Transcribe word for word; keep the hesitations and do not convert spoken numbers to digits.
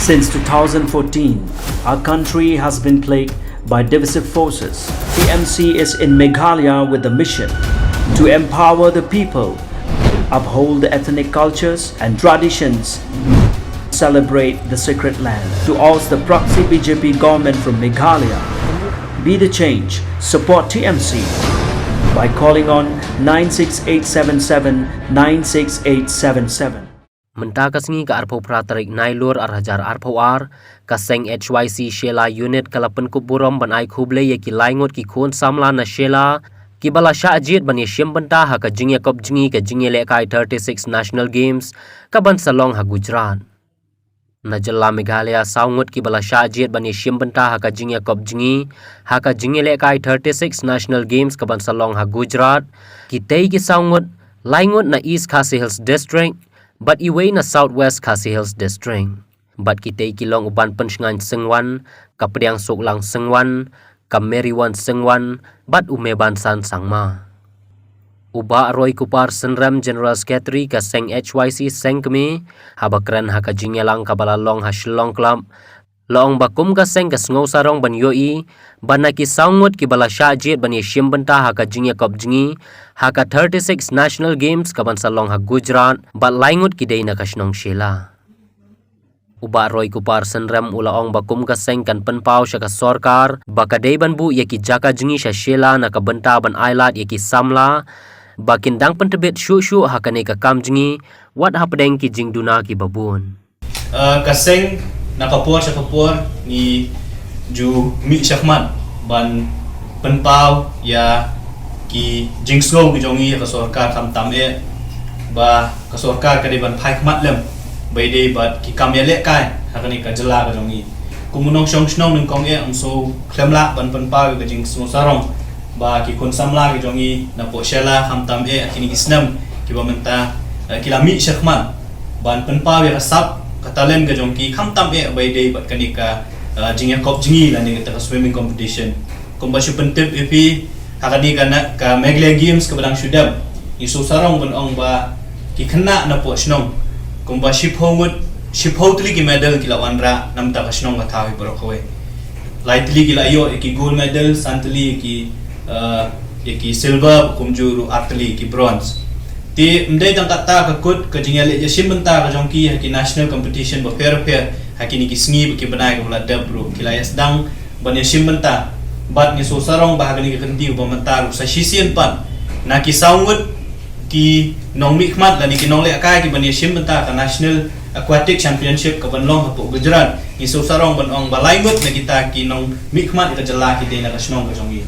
Since two thousand fourteen, our country has been plagued by divisive forces. T M C is in Meghalaya with the mission to empower the people, uphold the ethnic cultures and traditions, celebrate the sacred land, to oust the proxy B J P government from Meghalaya. Be the change, support T M C by calling on nine six eight seven seven nine six eight seven seven. Mynta ka sngi ka arphew phra tarik Nailur ar hajar arphew ar, ka seng H Y C Shella Unit ka la pynkup burom ban ai khublei ïa ki lai ngut ki khun samla na Shella, ki ba la shah jied ban ïashim bynta ha ka jingïakop jngi ka jingïalehkai thirty-six National Games, ka ban sa long ha Gujarat. Na jylla Meghalaya saw ngut ki ba la shah jied ban ïashim bynta ha ka jingïakop jngi ha ka jingïalehkai thirty-six National Games ka ban sa long ha Gujarat. Kitei ki saw ngut, lai ngut na East Khasi Hills District, bad iwei na South West Khasi Hills District. Bad kitei ki long u Banpynshngaiñ Syngwan, ka Pdiangsuklang Syngwan, ka Meriwan Syngwan, bad u Mebansan Sangma. U Bah Roy Kupar Synrem, General Secretary ka seng H Y C Sengkmie, haba kren ha ka jingïalang kaba la long ha Shillong Club, la ong ba kum ka seng ka sngew sarong ban ïohi ba na ki saw ngut ki ba la shah jied ban ïashim bynta ha ka jingïakop jngi ha ka thirty-six National Games ka ban sa long ha Gujarat, bad lai ngut ki dei na ka shnong Shella. U Bah Roy Kupar Synrem u la ong ba kum ka seng kan pynpaw sha ka sorkar ba ka dei ban buh ïa ki jaka jngi sha Shella na ka bynta ban ailad ïa ki samla ba kin dang pyntbit shuh shuh ha kane ka kam jngi, wat hapdeng ki jingduna ki babun. Uh, ka seng na ka por sha ka por ngi ju mih shakhmat ban pynpaw ïa ki jingsngew ki jong ngi ïa ka sorkar, khamtam eh ba ka sorkar ka dei ban phai khmat lem ba ïadei bad ki kam ïalehkai ha kane ka jylla ka jong ngi. Kum u nongshong shnong nyngkong eh, ym shu khlem lah ban pynpaw ïa ka jingsngew sarong ba ki khun samla ki jong ngi na poh Shella, khamtam eh ha kine ki snem kiba mynta, eh, ki la mih shakhmat ban pynpaw ïa ka sap ka talent ka jong ki, khamtam eh ba ïadei bad kane ka, eh, jingïakop jngi lane kata ka swimming competition. Kumba shu pyntip ïa phi, ha kane ka na, ka Meghalaya Games kaba dang shu dep, ngi shu sarong ban ong ba ki khynnah na poh shnong kumba shiphew ngut, shiphew tylli ki medal ki la wanrah na bynta ka shnong ka thaw hi baroh kawei. Lai tylli ki la ïoh ïa ki gold medal, san tylli ïa ki, eh, ïa ki silver, kumjuh ruh ar tylli ïa ki bronze. Te ym dei tang katta ka kut, ka jingïaleh ïashim bynta ka jong ki ha ki national competition bapher bapher ha kine ki sngi bad ki bnai kaba la dep ruh ki la ïasdang ban ïashim bynta. Bad ngi shu sarong ba ha kane ka kynti kaba mynta ruh sa shisien pat na ki saw ngut ki nongmihkhmat lane ki nonglehkai ki ban ïashim bynta ka National Aquatic Championship ka ban long hapoh Gujarat, ngi shu sarong ban ong ba lai ngut na kita ki nongmihkhmat ïa ka jylla ki dei na ka shnong ka jong ngi.